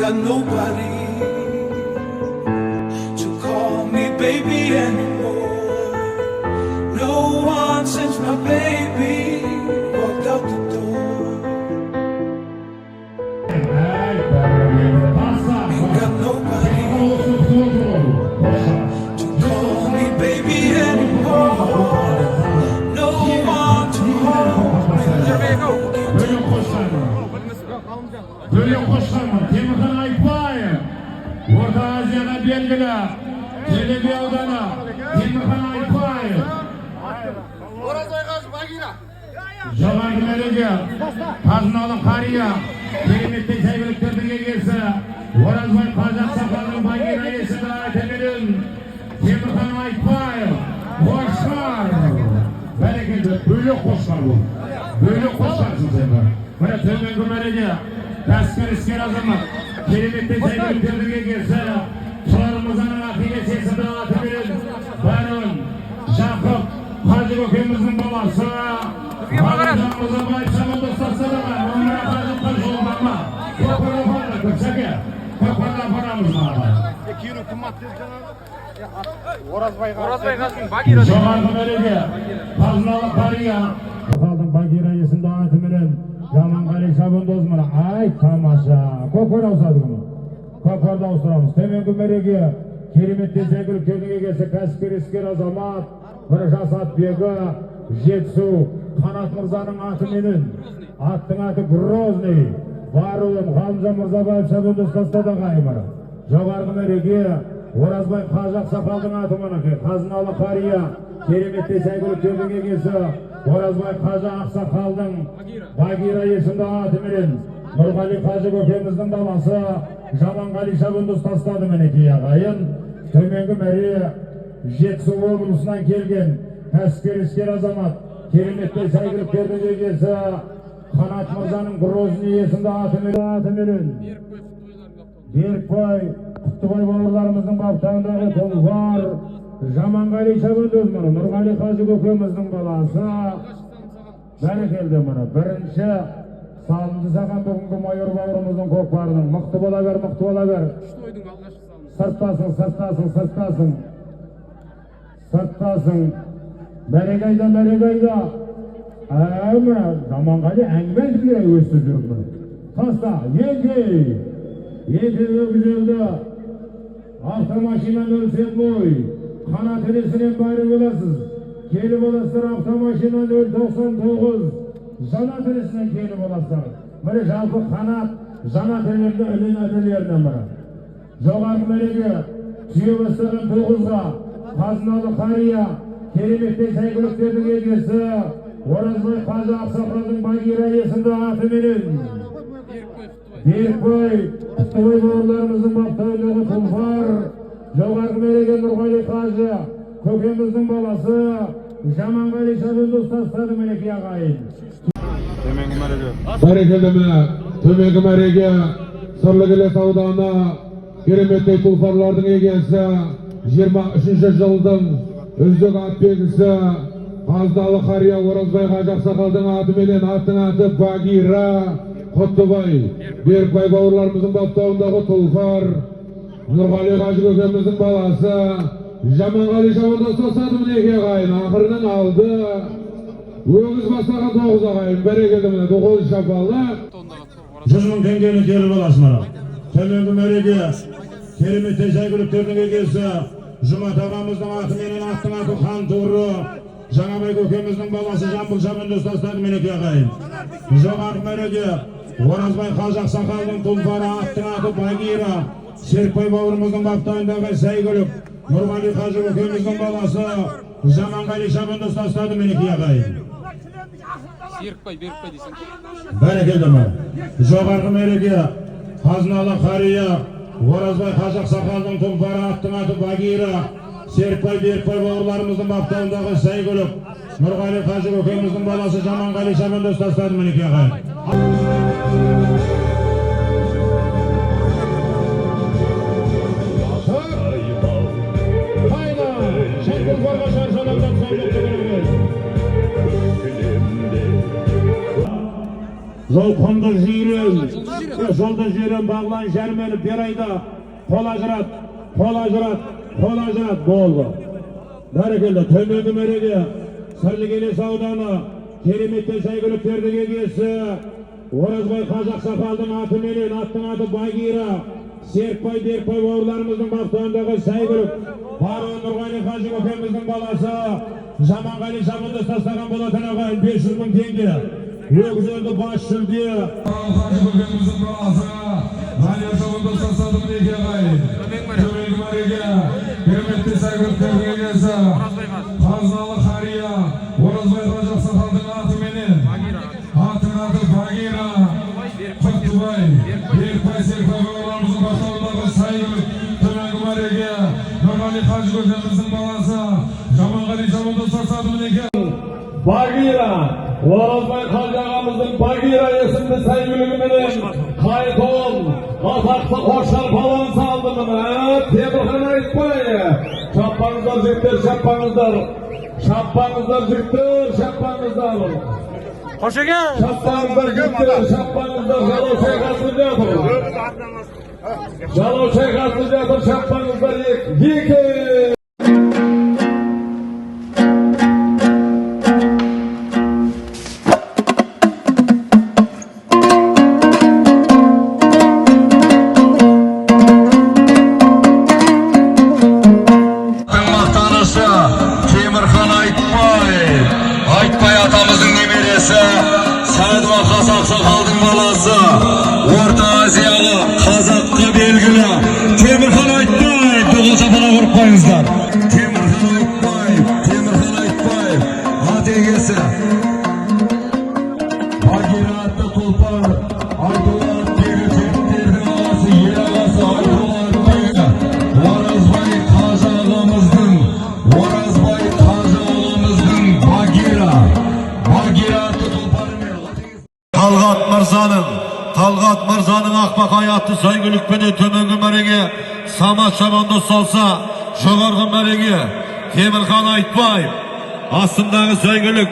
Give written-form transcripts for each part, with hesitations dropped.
Got nobody to call me baby anymore. No one since my baby walked out the door. Ain't got nobody to call me baby anymore. No one to hold me like you do. Бөлек қосқанмын. Бөлек қосқанмын. Темірхан Айтбаев. Орта Азияға белгілі. Төлеби ауданы. Темірхан Айтбаев. Оразбай қажы, Багира. Жоғарғы мәреге қазыналы қария, кереметтей сәйгүліктердің егесі Оразбай қажы ақсақалдың Багира есімді атыменен Темірхан Айтбаев. Қошқар. Бәрекелді, бөлек қошқар бұл. Бөлек қошқарсың сен бір. Міне, төменгі мәреге кәсіпкер, іскер азамат, кереметтей сәйгүліктердің егесі Тұрар мырзаның Ахиллес есімді атыменен Барон Жақып қажы көкеміздің баласы Ғалымжан Мырзабаев шабандоз тастады. Өмір қажыққа жолдама. Көкпарға апарады, Көпшәке. Көкпарға апарамыз маған. Киру қымбат деді жаңағы. Оразбайға. Оразбай қажының Багира. Жоғарғы мәреге қазыналы қария Қалдың Багира есімді атыменен Жаманғали шабандоз. Мына, ай, тамаша, көкпар ауысады күні. Көкпарды ауыстырамыз. Төменгі мәреге кереметтей сәйгүліктердің егесі, кәсіпкер, іскер азамат, бір жас атбегі Жетісу Қанат мырзаның атыменен, аттың аты Грозный, Баруын Ғалымжан Мырзабаев шабандоз тастады, ағайын. Жоғарғы мәреге Оразбай қажы ақсақалдың аты, мінекей, қазыналы қария, кереметтей сәйгүліктердің егесі Оразбай қажы ақсақалдың Багира есімді атыменен Нұрғали қажы көкеміздің баласы Жаманғали шабандоз тастады, мінекей, ағайын. Төменгі мәре Жетісу облысынан келген кәсіпкер, іскер азамат, кереметтей сәйгүліктердің егесі Қанат мырзаның Грозный есімді атыменен Берікбай, Құттыбай бауырларымыздың баптауындағы тұлпар Жаманғали шабандоз, мұны Нұрғали қажы көкеміздің баласы. Бәрекелді, мұны бірінші салымды саған бүгінгі майор бауырымыздың көкпарының. Мықты бола бер, мықты бола бер. Үш тойдың алғашқы салымы. Сырттасың, сырттасың, сырттасың, сырттасың. Бәрекелді, бәрекелді. Әй, мына Жаманғали әңгіме айтып керек, өстіп жүріп, міне. Таста, еңкей, еңкей, өгізелді. Автомашина 07, Қанат інісінен бәрі боласыз. Келіп аласыздар, автомашина 099, Жанат інісінен келіп аласыздар. Міне, жалпы Қанат, Жанат інілердің інілерінен бірі. Жоғарғы мәреге түйе бастаған тоғызға қазыналы қария, кереметтей сәйгүліктердің егесі Оразбай қажы ақсақалдың Багира есімді атыменен Берікбай, Құттыбай. Берікбай, Құттыбай бауырларымыздың баптауындағы тұлпар жоғарғы мәреге Нұрғали қажы көкеміздің баласы Жаманғали шабандоз тастады, мінекей, ағайын. Төменгі мәреге. Бәрекелді, міне, төменгі мәреге Сырлы Келес ауданы, кереметтей тұлпарлардың егесі, 23 жылдың үздік ат белгісі қазыналы қария Оразбай қажы ақсақалдың атыменен, аттың аты Багира, Құттыбай, Берікбай бауырларымыздың баптауындағы тұлпар Нұрғали қажы көкеміздің баласы Жаманғали шабандоз тастады, мінекей, ағайын. Ақырының алды өгіз бастаған тоғыз, ағайын. Бәрекелді, міне, тоғыз шапалақ. 100 000 теңгені келіп аласың. Мына төменгі мәреге кереметтей сәйгүліктердің егесі Жұмат ағамыздың атыменен, аттың аты Хан Торы, Жаңабай көкеміздің баласы Жамбыл шабандоз тастады, мінекей, ағайын. Жоғарғы мәреге Оразбай қажы ақсақалдың тұлпары, аттың аты Багира, Серікбай бауырымыздың баптауындағы сәйгүлік Нұрғали қажы көкеміздің баласы Жаманғали шабандоз тастады, мінекей, ағайын. Серікбай, Берікбай десең. Бәрекелді ме? Жоғарғы мәреге қазыналы қария Оразбай қажы ақсақалдың тұлпары, аттың аты Багира, Серікбай, Берікбай бауырларымыздың баптауындағы сәйгүлік Нұрғали қажы көкеміздің баласы Жаманғали шабандоз тастады, мінекей, ағайын. Қайда? Шын тұлпарға шаршы алаңнан. Жол құнды жүйрен, жолды жүйрен Бағлан Жәрменов Берайда. Қол ажырат, қол ажырат, қол ажырат болды. Бәрекелді, төменгі мәреге Сырлы Келес ауданы кереметтей сәйгүліктердің егесі Оразбай қажы ақсақалдың атыменен, аттың аты Багира. Серікбай, Берікбай бауырларымыздың баптауындағы сәйгүлік Барон Нұрғали қажы көкеміздің баласы Жаманғали шабандоз тастаған болатын, ағайын, 500 мың теңге. Өгіз өлді, бас жүлде. Қажы көкеміздің баласы Ғалия шабандоз тастады, мінекей, ағайын. Төменгі мәреге кереметті сәйгүліктердің егесі Қазыналы қария Оразбай қажы ақсақалдың атыменен, аттың аты Багира, Құттыбай, Берікбай, Серікбай бауырларымыздың баптауындағы сәйгүлік төменгі мәреге Нұрғали қажы көкеміздің баласы Жаманғали шабандоз тастады, мінекей. Багира, Оразбай қажы ағамыздың Багира есімді сәйгүлігіменен Қайтон, атақты қошқар палуан салды, міне, Темірхан Айтбай. Шаппаңыздар, жігіттер, шаппаңыздар. Шаппаңыздар, жігіттер, шаппаңыздар. Қошеке! Шаппаңыздар, жігіттер, шаппаңыздар, жалау шайқасып жатыр. Жалау шайқасып жатыр, шаппаңыздар, екі. Екі. Мақтанышы Темірхан Айтбай, Айтбай атамыздың немересі, Сәдуақас ақсақалдың баласы, Орта Азияға, қазаққа белгілі Темірхан Айтбай. Тоғыз шапалақ ұрып қойыңыздар. Темірхан Айтбай, Темірхан Айтбай, ат егесі. Багира атты тұлпар, Айтулы атбегі, жігіттердің ағасы, ел ағасы Айтулы атбегі, Оразбай қажы ағамыздың, Оразбай қажы ағамыздың Багира, Багира атты тұлпарымен ат егесі. Талғат Мырзаның Ақбақай атты сәйгүлікпенен төменгі мәреге Самат шабандоз салса, жоғарғы мәреге Темірхан Айтбаев астындағы сәйгүлік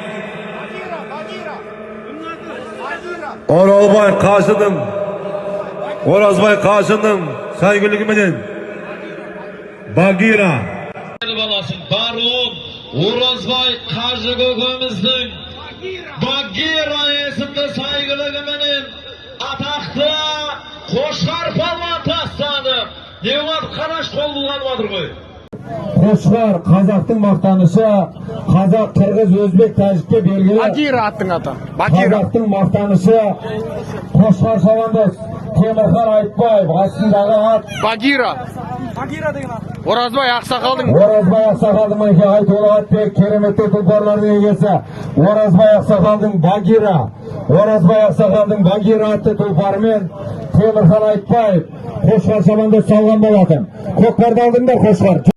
Оралбай қажының, Оразбай қажының сәйгүлігіменен Багира. Баласын Барон Оразбай қажы көкеміздің Багира есімді сәйгүлігіменен атақты қошқар палуан тастады. Не бар, қараш, қол бұлғанып жатыр ғой. Қошқар, қазақтың мақтанышы, қазақ, қырғыз, өзбек, тәжікке белгілі. Багира аттың аты. Багира. Қазақтың мақтанышы қошқар шабандоз Темірхан Айтбаев астындағы ат. Багира. Оразбай ақсақалдың Оразбай ақсақалдың, мінекей, Айтулы атбек, кереметтей тұлпарлардың егесі Оразбай ақсақалдың Багира, Оразбай ақсақалдың Багира атты тұлпарымен Темірхан Айтбаев қошқар шабандоз салған болатын. Көкпарды алдыңдар, қошқар.